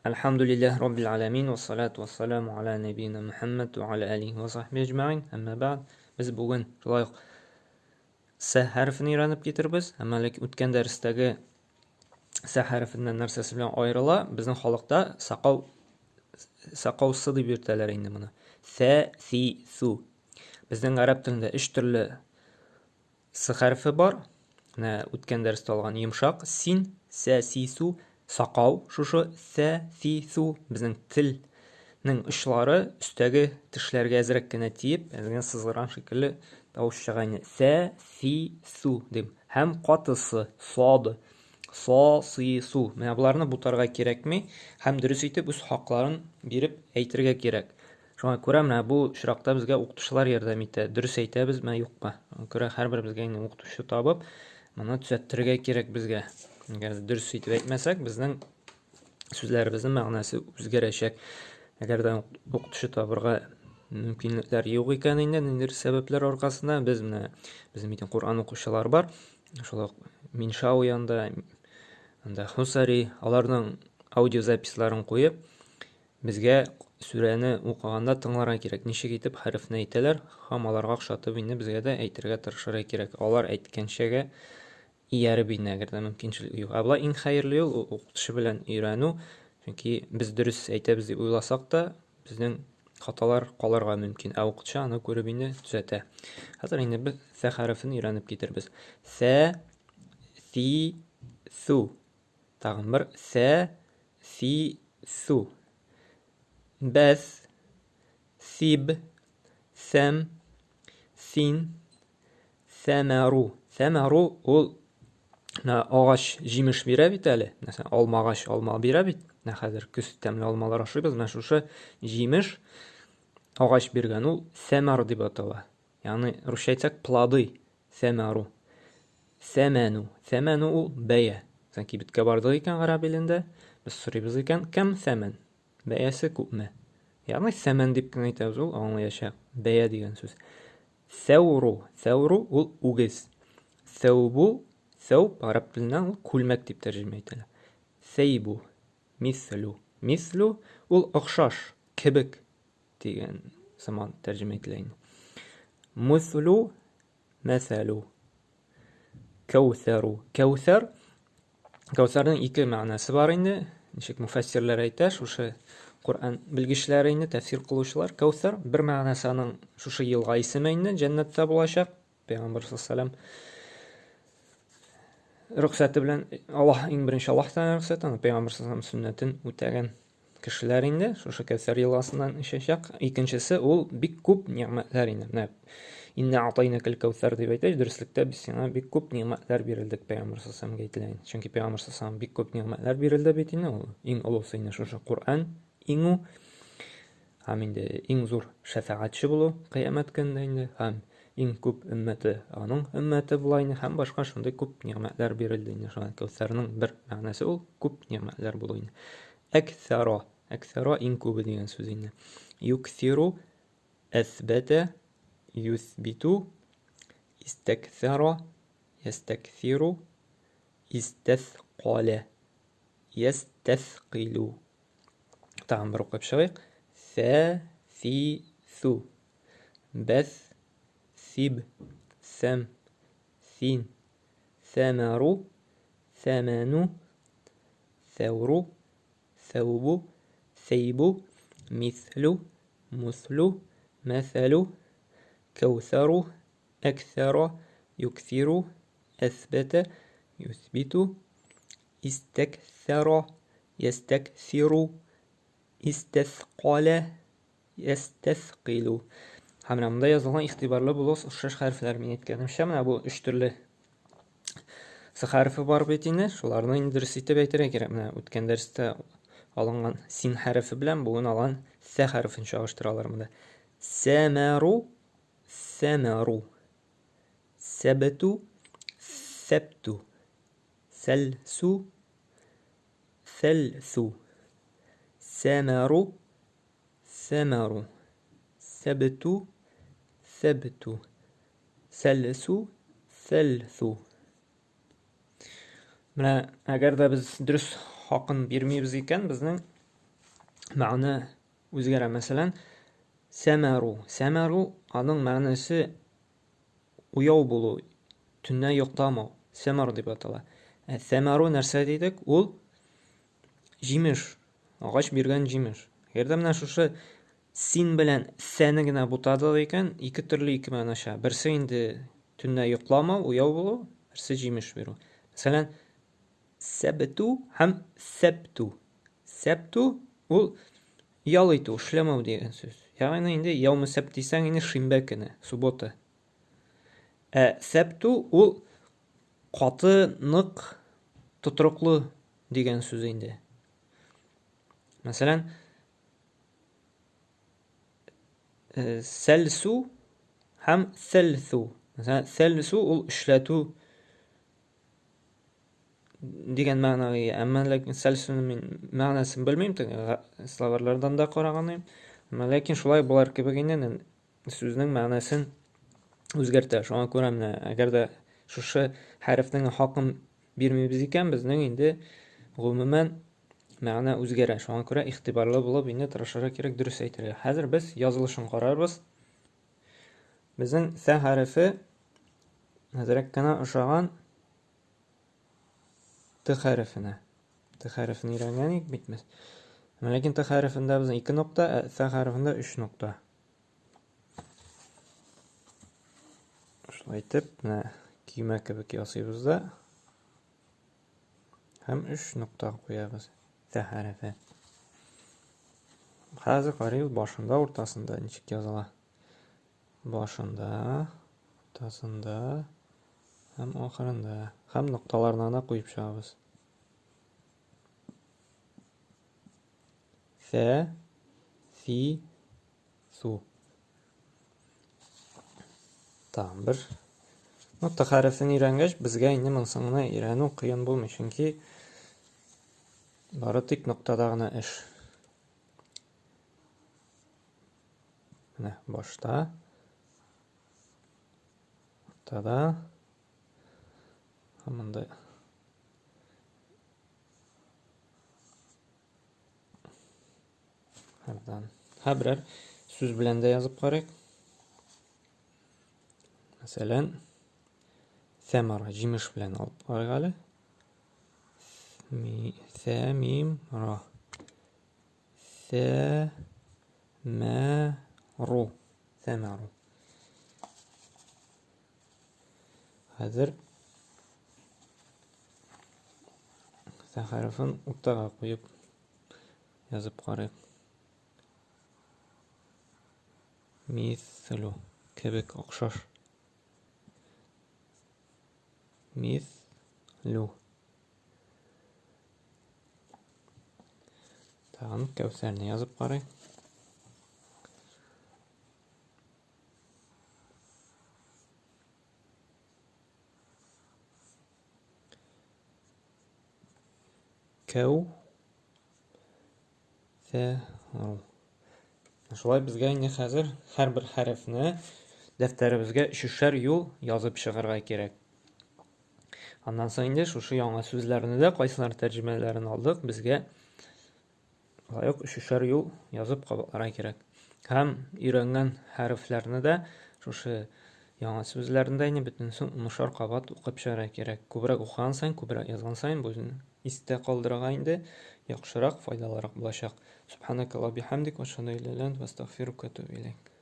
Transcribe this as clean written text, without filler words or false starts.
Әлхәмдүлилләһ Раббил аләмин вассалату вассаламу аля нәбиина Мөхәммәд ва аля алихи ва сахби әҗмәгыйн. Әмма бәгъд. Без бүген шулай ук С хәрефен өйрәнеп китербез. Әмма ләкин үткән дәрестәге С хәрефеннән нәрсәсе белән аерыла? Безнең халыкта сакау сакау с дип йөртәләр инде моны. Сә, си, су. Безнең гарәп телендә өч төрле С хәрефе бар. Менә үткән дәрестә алган йомшак син, сә, си, су, сакау, шушы сә, си, су безнең телнең очлары өстәге тешләргә әзрәк кенә тиеп, әз генә сызгырган шикелле тавыш чыга инде. Сә, си, су дип. Һәм катысы, сод, со, си, су. Менә боларны бутарга кирәкми һәм дөрес итеп үз хакларын биреп әйтергә кирәк. Шуңа күрә менә бу очракта безгә укытучылар ярдәм итә. Дөрес әйтәбезме, юкмы? Шуңа күрә һәрберебезгә инде укытучы табып, моны төзәттерергә кирәк безгә. Әгәр дөрес итеп әйтмәсәк, безнең сүзләребезнең мәгънәсе үзгәрәчәк. Әгәр дә укытучы табырга мөмкинлекләр юк икән инде, ниндидер сәбәпләр аркасында, без менә безнең бит Коръән укучылар бар. Шулай ук Миншау янында, анда Хусари, аларның аудиозаписьларын куеп, Безгә сүрәне укыганда тыңларга кирәк, ничек итеп хәрефне әйтәләр, һәм аларга охшатып инде безгә дә әйтергә тырышырга кирәк. Алар әйткәнчәгә ияреп инде, әгәр дә мөмкинчелек юк. Ә болай иң хәерле юл ул укытучы белән өйрәнү, чөнки без дөрес әйтәбез дип уйласак та, безнең хаталар калырга мөмкин. Ә укытучы аны күреп инде төзәтә. Хәзер инде без сә хәрефен өйрәнеп китербез. Сә, си, су. Тагын бер сә, си, су. Бәс, сиб, сәм, син, сәмәру. Сәмәру ул менә агач җимеш бирә бит әле. Мәсәлән, алмагач алма бирә бит. Менә хәзер көз тәмле алмалар ашыйбыз. Менә шушы җимеш агач биргән ул сәмәр дип атала. Ягъни русча әйтсәк, плоды сәмәру. Сәмәну. Сәмәну ул бәя. Мәсәлән, кибеткә бардык икән гарәп илендә, без сорыйбыз икән, кем сәмән? Бәясе күпме? Ягъни сәмән дип кенә әйтәбез, ул аңлаячак. Бәя дигән сүз. Сәүру. Сәүру ул үгез. Сәүбу, сәүб гарәп теленнән ул күлмәк дип тәрҗемә ителә. Сәйбу, мислю. Мислю ул охшаш, кебек дигән сыман тәрҗемә ителә инде. Мислю Мәсәлү. Кәүсәру. Кәүсәр. Кәүсәрнең ике мәгънәсе бар инде. Ничек муфәссирләр әйтә, шушы Коръән белгечләре инде, тәфсир кылучылар. Кәүсәр бер мәгънәсе аның шушы елга исеме инде, җәннәттә булачак. Пәйгамбәр саллаллаху рөхсәте белән Аллаһ иң беренче Аллаһ Тәгалә рөхсәте, аны пәйгамбәр саллаллаху сөннәтен үтәгән кешеләр инде шушы Кәүсәр елгасыннан эчәчәк. Икенчесе ул бик күп нигъмәтләр инде. Менә инна атайнакал кәүсәр дип әйтә, дөреслектә без сиңа бик күп нигъмәтләр бирелдек пәйгамбәр саллаллаху алейһи әйтелә. Чөнки пәйгамбәр саллаллаху бик күп нигъмәтләр бирелде бит инде ул. Иң олысы инде шушы Коръән иңү һәм инде иң зур шәфәгатьче булу кыямәт көнендә инде һәм иң күп өммәте аның өммәте була инде һәм башка шундый күп нигъмәтләр бирелде инде. Шуңа Кәүсәрнең бер мәгънәсе ул күп нигъмәтләр булу инде. Әксәро, әксәро иң күбе дигән сүз инде. Юксиру, әсбәтә, юсбиту, истәксәро, ястәксиру, истәскалә, ястәскыйлу. Тагын бер укып чыгыйк. Сә, си, су. Бәс, сиб, сәм, син, сәмәру, сәмәну, сәүру, сәүбу, сәйбу, мислю, муслю, мәсәлү, кәүсәру, әксәро, юксиру, әсбәтә, юсбиту, истәксәро, ястәксиру, истәскалә, ястәскыйлу. Һәм менә монда язылган игътибарлы булыгыз, охшаш хәрефләр мин әйткәнемчә, менә бу өч төрле С хәрефе бар бит инде, шуларны инде дөрес итеп әйтергә кирәк. Менә үткән дәрестә алынган син хәрефе белән бүген алган сә хәрефен чагыштыралар монда. Сәмәру, сәмәру. Сәбету, сәпту. Сәлсу, сәлсу. Сәмәру, сәмәру. Сәбету, сәбту. Сәлсу, сәлсу. Менә әгәр дә без дөрес хакын бирмибез икән, безнең Мәгънә үзгәрә. Мәсәлән, сәмәру. Сәмәру аның мәгънәсе уяу булу, төнлә йокламау. Сәмәр дип атала. Ә сәмәру нәрсә дидек? Ул җимеш, агач биргән җимеш. Әгәр дә менә шушы син белән сәне генә бутадык икән, ике төрле ике мәгънә чыга. Берсе инде төнлә йокламау, уяу булу, берсе җимеш бирү. Мәсәлән, Сәбетү һәм сәптү. Сәптү ул ял итү, эшләмәү дигән сүз. Ягъни инде яумы сәбт дисәң, инде шимбә көне, суббота. Ә сәптү ул каты, нык, тотрыклы дигән сүз инде. Мәсәлән, сәлсу һәм сәлсу. Мәсәлән, сәлсу ул эшләтү дигән мәгънәгә ия. Әмма ләкин сәлсүнең мин мәгънәсен белмим, теге словарьлардан да караган идем. Әмма ләкин шулай болар кебек инде сүзнең мәгънәсен үзгәртә. Шуңа күрә менә әгәр дә шушы хәрефнең хакын бирмибез икән, безнең инде гомумән мәгънә үзгәрә. Шуңа күрә игътибарлы булып инде тырышырга кирәк дөрес әйтергә. Хәзер без язылышын карарбыз. Безнең сә хәрефе әзрәк кенә ошаган Т хәрефенә. Т хәрефен өйрәнгән идек бит без. Ләкин Т хәрефендә безнең ике нокта, ә С хәрефендә өч нокта. Шулай итеп, менә көймә кебек ясыйбыз да. Һәм өч нокта куябыз. Т хәрефе. Хәзер карыйбыз башында, уртасында ничек языла. Башында, уртасында һәм ахырында. Һәм нокталарны гына куеп чыгабыз. Сә, си, су. Тагын бер. Ну, Т хәрефен өйрәнгәч, безгә инде монысын гына өйрәнү кыен булмый, чөнки бары тик ноктада гына эш. Менә башта, уртада һәм монда һәрдан. Һә берәр сүз белән дә язып карыйк. Мәсәлән, сәмара җимеш белән алып карыйк әле. Ми, сә, мим, ра. Сә, мә, ру. Сәмәру. Хәзер сә хәрефен уртага куеп язып карыйк. Мислю кебек охшаш. Мислю. Тагын Кәүсәрне язып карыйк. Кәү Сә ру. Шулай безгә инде хәзер һәрбер хәрефне дәфтәребезгә өчешәр юл язып чыгарга кирәк. Аннан соң инде шушы яңа сүзләрне дә кайсылар тәрҗемәләрен алдык, безгә шулай ук өчешәр юл язып кабатларга кирәк. Һәм өйрәнгән хәрефләрне дә шушы яңа сүзләрне дә инде бөтенесен унышар кабат укып чыгарга кирәк. Күбрәк укыган саен, күбрәк язган саен бу истә калдырырга инде яхшырак, файдалырак булачак. Субханакаллаһ бихамдик, ва ашһаду илля илля анта, астагфирука ва атубу иләйк.